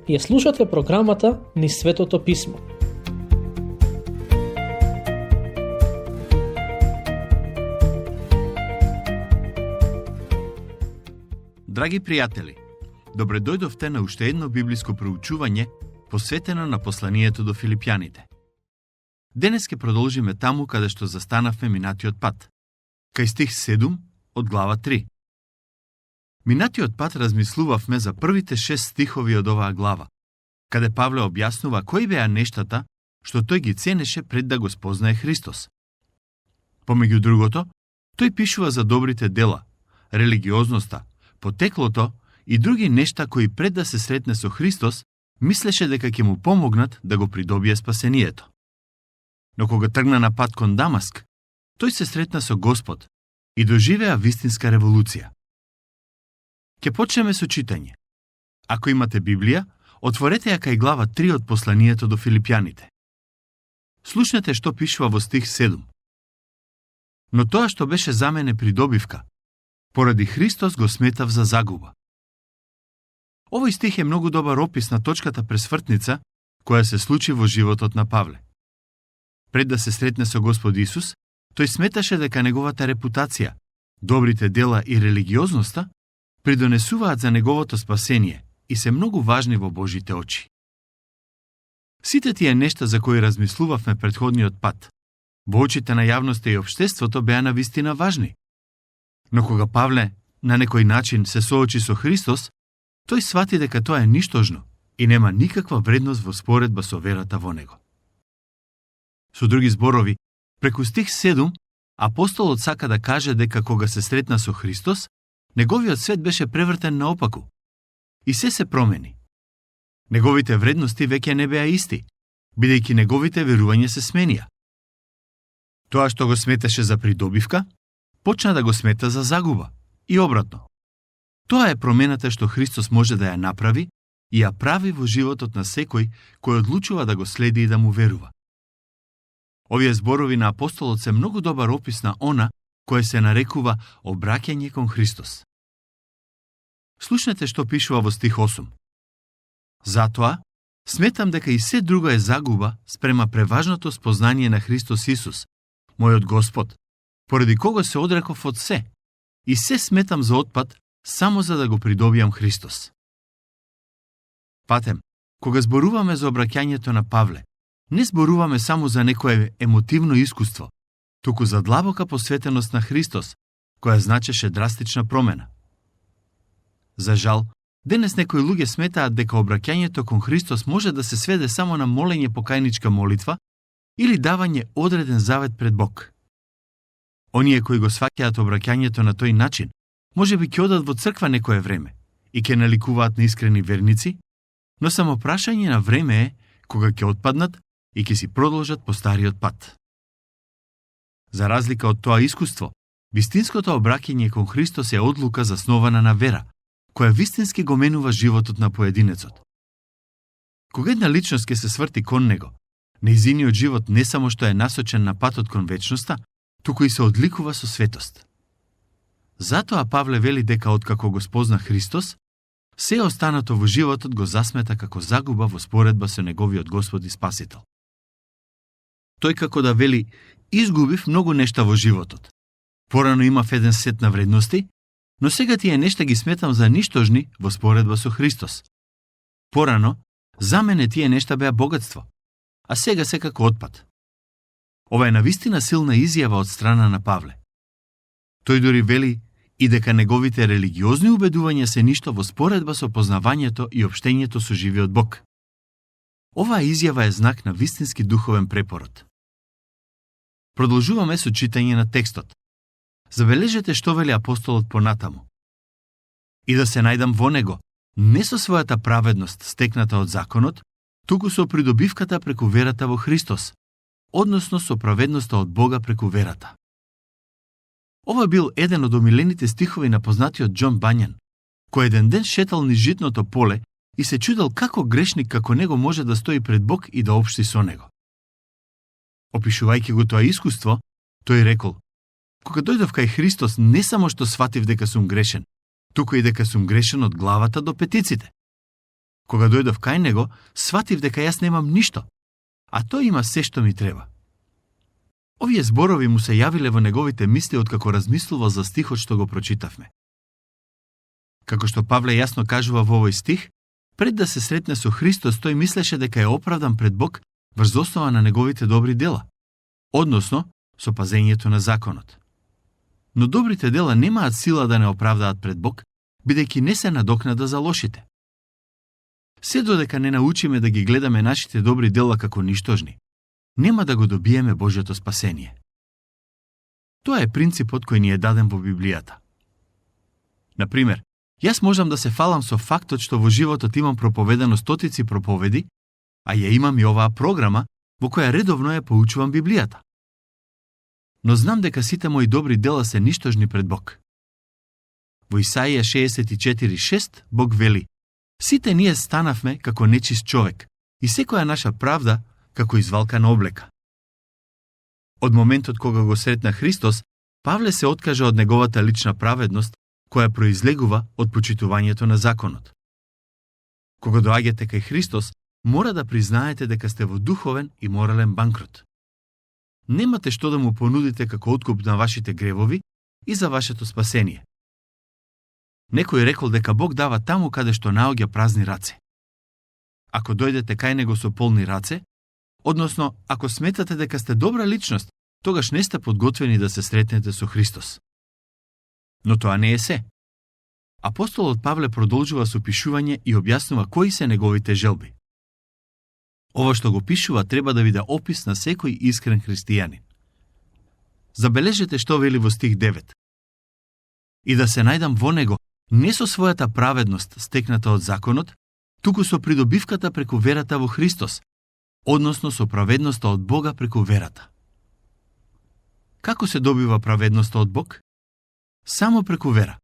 Ја слушате програмата Низ Светото Писмо. Драги пријатели, добре дојдовте на уште едно библиско проучување посветено на посланието до Филипјаните. Денес ке продолжиме таму каде што застанавме минатиот пат, кај стих 7 од глава 3. Минатиот пат размислувавме за првите 6 стихови од оваа глава, каде Павле објаснува кои беа нештата што тој ги ценеше пред да го спознае Христос. Помеѓу другото, тој пишува за добрите дела, религиозноста, потеклото и други нешта кои пред да се сретне со Христос, мислеше дека ќе му помогнат да го придобие спасението. Но кога тргна на пат кон Дамаск, тој се сретна со Господ и доживеа вистинска револуција. Ке почнеме со читање. Ако имате Библија, отворете ја кај глава 3 од посланието до Филипјаните. Слушнете што пишува во стих 7. Но тоа што беше за мене придобивка, поради Христос го сметав за загуба. Овој стих е многу добар опис на точката пресвртница која се случи во животот на Павле. Пред да се сретне со Господ Исус, тој сметаше дека неговата репутација, добрите дела и религиозноста придонесуваат за неговото спасение и се многу важни во Божите очи. Сите тие нешта за кои размислувавме предходниот пат, во очите на јавноста и општеството беа навистина важни. Но кога Павле на некој начин се соочи со Христос, тој свати дека тоа е ништожно и нема никаква вредност во споредба со верата во него. Со други зборови, преку стих 7, апостолот сака да каже дека кога се сретна со Христос, неговиот свет беше превртен наопаку и се промени. Неговите вредности веќе не беа исти, бидејќи неговите верувања се сменија. Тоа што го сметаше за придобивка, почна да го смета за загуба и обратно. Тоа е промената што Христос може да ја направи и ја прави во животот на секој кој одлучува да го следи и да му верува. Овие зборови на апостолот се многу добар опис на она кое се нарекува обраќање кон Христос. Слушнете што пишува во стих 8. Затоа, сметам дека и се друго е загуба спрема преважното спознание на Христос Исус, мојот Господ, поради кого се одреков од се, и се сметам за отпад само за да го придобијам Христос. Патем, кога зборуваме за обраќањето на Павле, не зборуваме само за некое емотивно искуство, туку за длабока посветеност на Христос, која значеше драстична промена. За жал, денес некои луѓе сметаат дека обраќањето кон Христос може да се сведе само на молење покајничка молитва или давање одреден завет пред Бог. Оние кои го сваќаат обраќањето на тој начин, може би ќе одат во црква некое време и ќе наликуваат на искрени верници, но само прашање на време е кога ќе отпаднат и ќе си продолжат по стариот пат. За разлика од тоа искуство, вистинското обраќање кон Христос е одлука заснована на вера, која вистински го менува животот на поединецот. Кога една личност ќе се сврти кон него, нејзиниот живот не само што е насочен на патот кон вечноста, туку и се одликува со светост. Затоа Павле вели дека откако го спозна Христос, се останато во животот го засмета како загуба во споредба со неговиот Господ и Спасител. Тој како да вели, изгубив многу нешта во животот. Порано имав еден сет на вредности, но сега тие нешта ги сметам за ништожни во споредба со Христос. Порано, за мене тие нешта беа богатство, а сега се како отпад. Ова е навистина силна изјава од страна на Павле. Тој дори вели и дека неговите религиозни убедувања се ништо во споредба со познавањето и општењето со живиот Бог. Оваа изјава е знак на вистински духовен препород. Продолжуваме со читање на текстот. Забележете што вели апостолот понатаму. И да се најдам во него, не со својата праведност стекната од законот, туку со придобивката преку верата во Христос, односно со праведноста од Бога преку верата. Ова бил еден од омилените стихови на познатиот Џон Бањан, кој еден ден шетал низ житното поле и се чудел како грешник како него може да стои пред Бог и да општи со него. Опишувајќи го тоа искуство, тој рекол: кога дојдов кај Христос, не само што сватив дека сум грешен, туку и дека сум грешен од главата до петиците. Кога дојдов кај него, сватив дека јас немам ништо, а тој има се што ми треба. Овие зборови му се јавиле во неговите мисли откако размислувал за стихот што го прочитавме. Како што Павле јасно кажува во овој стих, пред да се сретне со Христос, тој мислеше дека е оправдан пред Бог врз основа на неговите добри дела, односно со пазењето на законот. Но добрите дела немаат сила да не оправдаат пред Бог, бидејќи не се надокнада за лошите. Се додека не научиме да ги гледаме нашите добри дела како ништожни, нема да го добиеме Божјото спасение. Тоа е принципот кој ни е даден во Библијата. Например, јас можам да се фалам со фактот што во животот имам проповедано стотици проповеди, а ја имам и оваа програма во која редовно ја поучувам Библијата. Но знам дека сите мои добри дела се ништожни пред Бог. Во Исаија 64:6 Бог вели: сите ние станавме како нечист човек и секоја наша правда како извалкана облека. Од моментот кога го сретна Христос, Павле се откажа од неговата лична праведност, која произлегува од почитувањето на законот. Кога доаѓате кај Христос, мора да признаете дека сте во духовен и морален банкрот. Немате што да му понудите како откуп на вашите гревови и за вашето спасение. Некој рекол дека Бог дава таму каде што наоѓа празни раце. Ако дојдете кај него со полни раце, односно, ако сметате дека сте добра личност, тогаш не сте подготвени да се сретнете со Христос. Но тоа не е се. Апостолот Павле продолжува со пишување и објаснува кои се неговите желби. Ова што го пишува треба да биде опис на секој искрен христијанин. Забележете што вели во стих 9. И да се најдам во него, не со својата праведност стекната од законот, туку со придобивката преку верата во Христос, односно со праведноста од Бога преку верата. Како се добива праведноста од Бог? Само преку вера.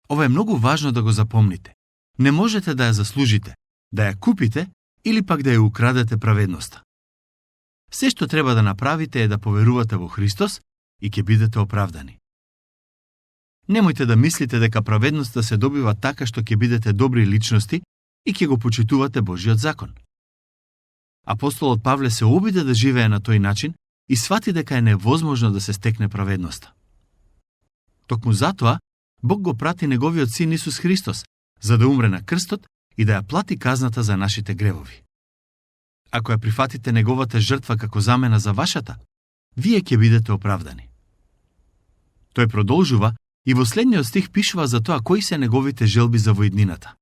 Ова е многу важно да го запомните. Не можете да ја заслужите, да ја купите или пак да ја украдете праведноста. Се што треба да направите е да поверувате во Христос и ќе бидете оправдани. Немојте да мислите дека праведноста се добива така што ќе бидете добри личности и ќе го почитувате Божјиот закон. Апостолот Павле се обиде да живее на тој начин и свати дека е невозможно да се стекне праведноста. Токму затоа, Бог го прати неговиот син Исус Христос, за да умре на крстот и да ја плати казната за нашите гревови. Ако ја прифатите неговата жртва како замена за вашата, вие ќе бидете оправдани. Тој продолжува и во следниот стих пишува за тоа кои се неговите желби за воиднината.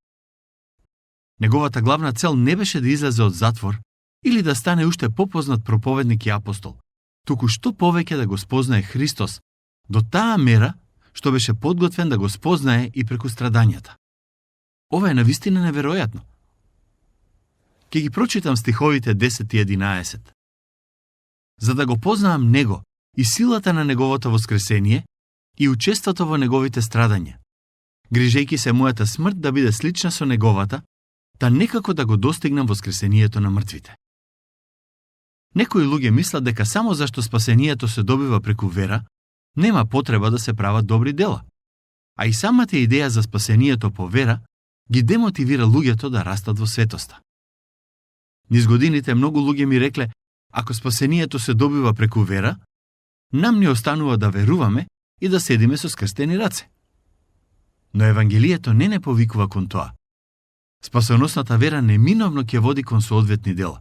Неговата главна цел не беше да излезе од затвор или да стане уште попознат проповедник и апостол, туку што повеќе да го спознае Христос, до таа мера што беше подготвен да го спознае и преку страдањата. Ова е навистина неверојатно. Ќе ги прочитам стиховите 10 и 11. За да го познаам Него и силата на Неговото воскресение и учеството во Неговите страдања, грижејќи се мојата смрт да биде слична со Неговата, та некако да го достигнам воскресението на мртвите. Некои луѓе мислат дека само зашто спасението се добива преку вера, нема потреба да се прават добри дела. А и самата идеја за спасението по вера ги демотивира луѓето да растат во светоста. Низ годините многу луѓе ми рекле, ако спасението се добива преку вера, нам ни останува да веруваме и да седиме со скрстени раце. Но Евангелието не повикува кон тоа. Спасоносната вера неминовно ќе води кон соодветни дела.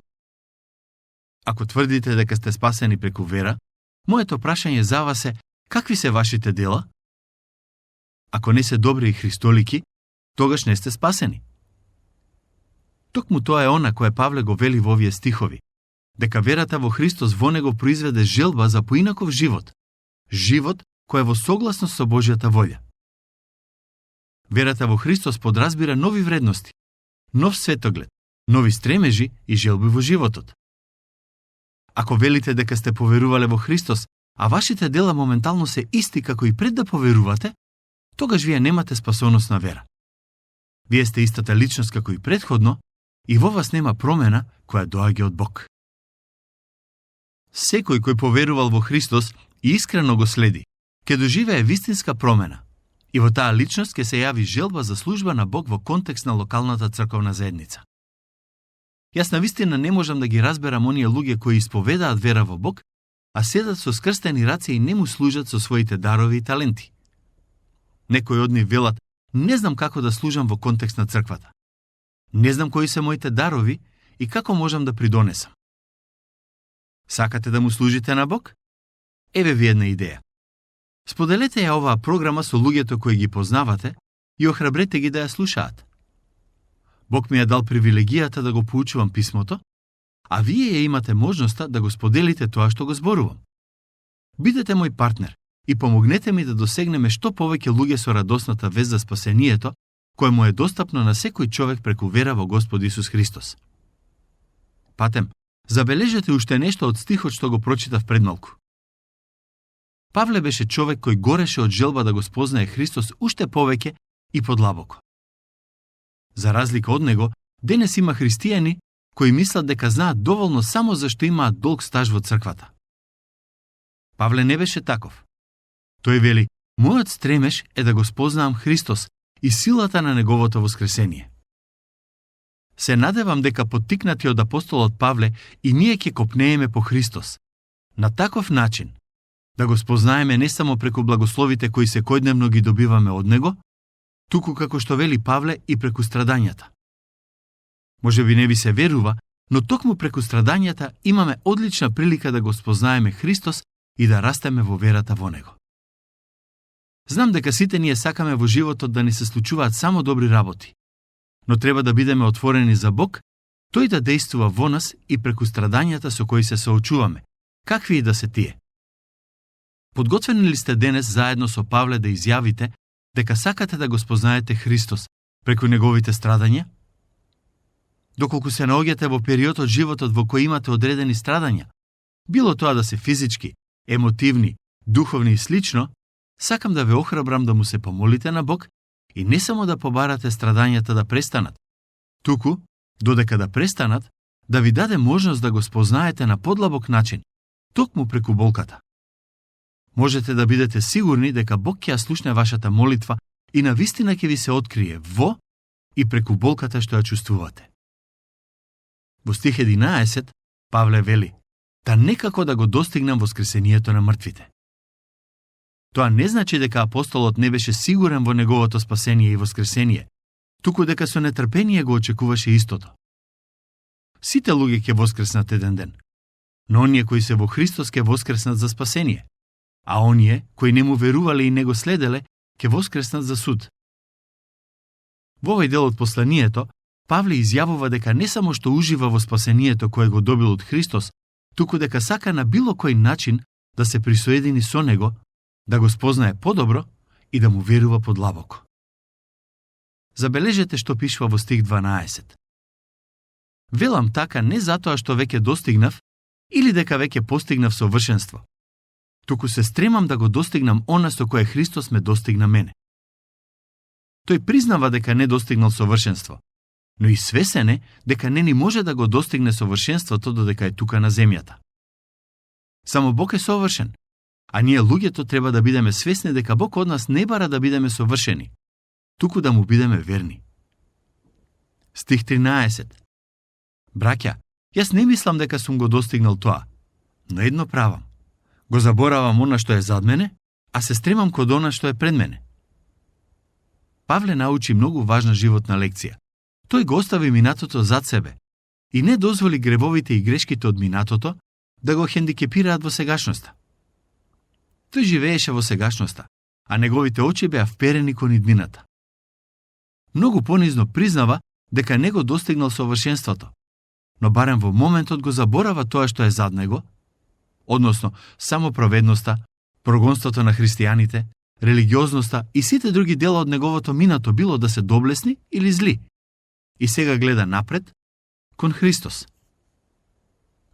Ако тврдите дека сте спасени преку вера, моето прашање за вас е: какви се вашите дела? Ако не се добри и христолики, тогаш не сте спасени. Токму тоа е она кое Павле го вели во овие стихови, дека верата во Христос во него произведе желба за поинаков живот, живот кој е во согласност со Божјата волја. Верата во Христос подразбира нови вредности, нов светоглед, нови стремежи и желби во животот. Ако велите дека сте поверувале во Христос, а вашите дела моментално се исти како и пред да поверувате, тогаш вие немате спасоносна вера. Вие сте истата личност како и претходно и во вас нема промена која доаѓа од Бог. Секој кој поверувал во Христос и искрено го следи, ќе доживее вистинска промена И во таа личност ќе се јави желба за служба на Бог во контекст на локалната црковна заедница. Јас навистина не можам да ги разберам оние луѓе кои исповедаат вера во Бог, а седат со скрстени раце и не му служат со своите дарови и таленти. Некои од нив велат: не знам како да служам во контекст на црквата. Не знам кои се моите дарови и како можам да придонесам. Сакате да му служите на Бог? Еве ви една идеја. Споделете ја оваа програма со луѓето кои ги познавате и охрабрете ги да ја слушаат. Бог ми ја дал привилегијата да го поучувам писмото, а вие ја имате можноста да го споделите тоа што го зборувам. Бидете мој партнер и помогнете ми да досегнеме што повеќе луѓе со радосната вест за спасението, кое му е достапно на секој човек преку вера во Господ Исус Христос. Патем, забележете уште нешто од стихот што го прочитав пред малку. Павле беше човек кој гореше од желба да го спознае Христос уште повеќе и подлабоко. За разлика од него, денес има христијани кои мислат дека знаат доволно само зашто имаат долг стаж во црквата. Павле не беше таков. Тој вели: мојот стремеж е да го спознавам Христос и силата на неговото воскресение. Се надевам дека поттикнати од апостолот Павле и ние ќе копнееме по Христос. На таков начин, да го спознаеме не само преку благословите кои секојдневно ги добиваме од него, туку како што вели Павле и преку страдањата. Може би не ви се верува, но токму преку страдањата имаме одлична прилика да го спознаеме Христос и да растеме во верата во него. Знам дека сите ние сакаме во животот да ни се случуваат само добри работи, но треба да бидеме отворени за Бог, тој да действува во нас и преку страдањата со кои се соочуваме, какви и да се тие. Подготвени ли сте денес заедно со Павле да изјавите дека сакате да го спознаете Христос преку неговите страдања? Доколку се наоѓате во период од животот во кој имате одредени страдања, било тоа да се физички, емотивни, духовни и слично, сакам да ве охрабрам да му се помолите на Бог и не само да побарате страдањата да престанат, туку, додека да престанат, да ви даде можност да го спознаете на подлабок начин, токму преку болката. Можете да бидете сигурни дека Бог ќе ја слушне вашата молитва и навистина ќе ви се открие во и преку болката што ја чувствувате. Во стих 11, Павле вели: та некако да го достигнам воскресението на мртвите. Тоа не значи дека апостолот не беше сигурен во неговото спасение и воскресение, туку дека со нетрпение го очекуваше истото. Сите луѓе ќе воскреснат еден ден, но оние кои се во Христос ќе воскреснат за спасение, а оние кои не му верувале и не го следеле ќе воскреснат за суд. Во овој дел од посланието, Павле изјавува дека не само што ужива во спасението кое го добил од Христос, туку дека сака на било кој начин да се присоедини со него, да го спознае подобро и да му верува подлабоко. Забележете што пишува во стих 12. Велам така не затоа што веќе достигнав или дека веќе постигнав совршенство, туку се стремам да го достигнам она со кое Христос ме достигна мене. Тој признава дека не достигнал совршенство, но и свесен е дека не ни може да го достигне совршенството додека е тука на земјата. Само Бог е совршен, а ние луѓето треба да бидеме свесни дека Бог од нас не бара да бидеме совршени, туку да му бидеме верни. Стих 13. Браќа, јас не мислам дека сум го достигнал тоа, но едно правам. Го заборавам она што е зад мене, а се стремам код она што е пред мене. Павле научи многу важна животна лекција. Тој го остави минатото зад себе и не дозволи гревовите и грешките од минатото да го хендикепираат во сегашноста. Тој живееше во сегашноста, а неговите очи беа вперени кон иднината. Многу понизно признава дека не го достигнал совршенството, но барем во моментот го заборава тоа што е зад него, односно само праведноста, прогонството на христијаните, религиозноста и сите други дела од неговото минато, било да се доблесни или зли, и сега гледа напред кон Христос.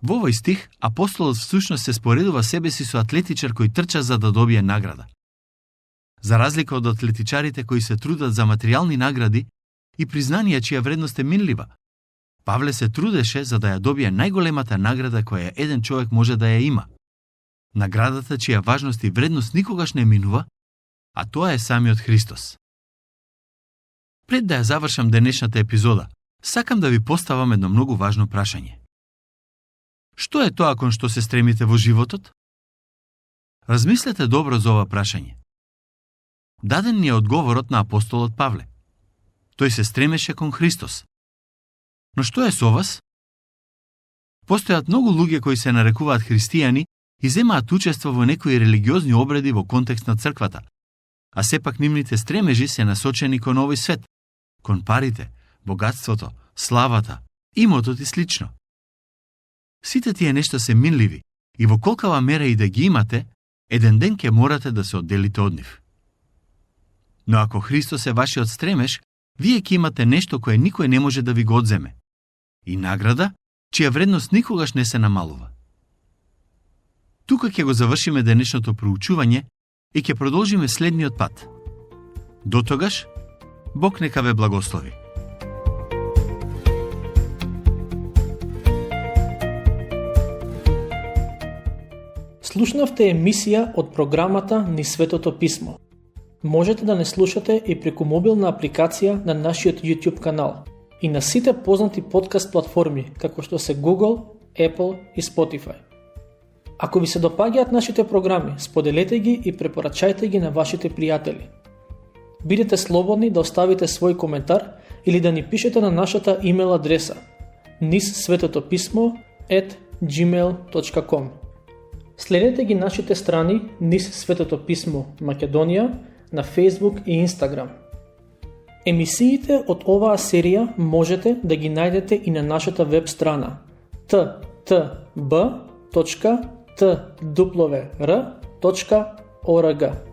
Во овој стих апостолот всушност се споредува себе си со атлетичар кој трча за да добие награда. За разлика од атлетичарите кои се трудат за материјални награди и признанија чија вредност е минлива, Павле се трудеше за да ја добие најголемата награда која еден човек може да ја има. Наградата чија важност и вредност никогаш не минува а тоа е самиот Христос. Пред да ја завршам денешната епизода, сакам да ви поставам едно многу важно прашање. Што е тоа кон што се стремите во животот? Размислете добро за ова прашање. Даден ни е одговорот на апостолот Павле. Тој се стремеше кон Христос. Но што е со вас? Постојат многу луѓе кои се нарекуваат христијани и земаат учество во некои религиозни обреди во контекст на црквата, а сепак нивните стремежи се насочени кон овој свет, кон парите, богатството, славата, имотот и слично. Сите тие нешта се минливи и во колкава мера и да ги имате, еден ден ќе морате да се одделите од нив. Но ако Христос е вашиот стремеж, вие ќе имате нешто кое никој не може да ви го одземе. И награда, чија вредност никогаш не се намалува. Тука ќе го завршиме денешното проучување и ќе продолжиме следниот пат. Дотогаш, Бог нека ве благослови. Слушнавте емисија од програмата Низ Светото Писмо. Можете да не слушате и преку мобилна апликација на нашиот YouTube канал и на сите познати подкаст платформи, како што се Google, Apple и Spotify. Ако ви се допаѓаат нашите програми, споделете ги и препорачајте ги на вашите пријатели. Бидете слободни да оставите свој коментар или да ни пишете на нашата имейл адреса nizsvetotopисmo@gmail.com. Следете ги нашите страни Низ Светото Писмо Македонија на Facebook и Instagram. Емисиите од оваа серија можете да ги најдете и на нашата веб страна ttb.twr.org.